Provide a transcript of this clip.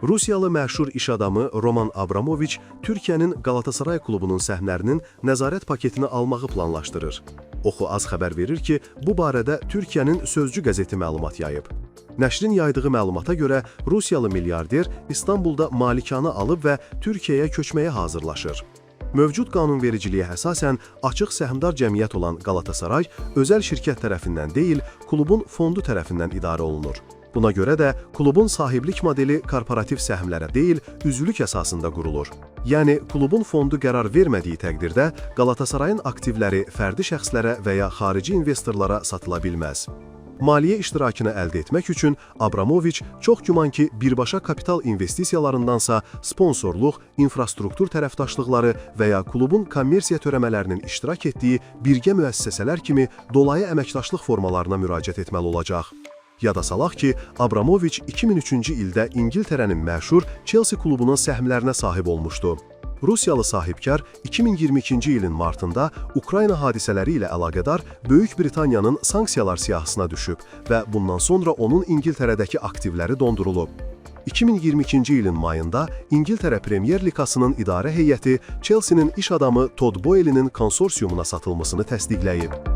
Rusiyalı məşhur iş adamı Roman Abramoviç Türkiyənin Qalatasaray klubunun səhmlərinin nəzarət paketini almağı planlaşdırır. Oxu az xəbər verir ki, bu barədə Türkiyənin Sözcü qəzeti məlumat yayıb. Nəşrin yaydığı məlumata görə Rusiyalı milyarder İstanbulda malikanə alıb və Türkiyəyə köçməyə hazırlaşır. Mövcud qanunvericiliyə əsasən açıq səhmdar cəmiyyət olan Qalatasaray özəl şirkət tərəfindən deyil, klubun fondu tərəfindən idarə olunur. Buna görə də klubun sahiblik modeli korporativ səhmlərə deyil, üzvlük əsasında qurulur. Yəni klubun fondu qərar vermədiyi təqdirdə Qalatasarayın aktivləri fərdi şəxslərə və ya xarici investorlara satıla bilməz. Maliyyə iştirakını əldə etmək üçün Abramoviç çox güman ki, birbaşa kapital investisiyalarındansa sponsorluq, infrastruktur tərəfdaşlıqları və ya klubun kommersiya törəmələrinin iştirak etdiyi birgə müəssisələr kimi dolayı əməkdaşlıq formalarına müraciət etməli olacaq. Yada salaq ki, Abramoviç 2003-cü ildə İngiltərənin məşhur Chelsea klubunun səhmlərinə sahib olmuşdu. Rusiyalı sahibkar 2022-ci ilin martında Ukrayna hadisələri ilə əlaqədar Böyük Britaniyanın sanksiyalar siyahısına düşüb və bundan sonra onun İngiltərədəki aktivləri dondurulub. 2022-ci ilin mayında İngiltərə Premyer Liqasının idarə heyəti Chelsea-nin iş adamı Todd Boehly'nin konsorsiumuna satılmasını təsdiqləyib.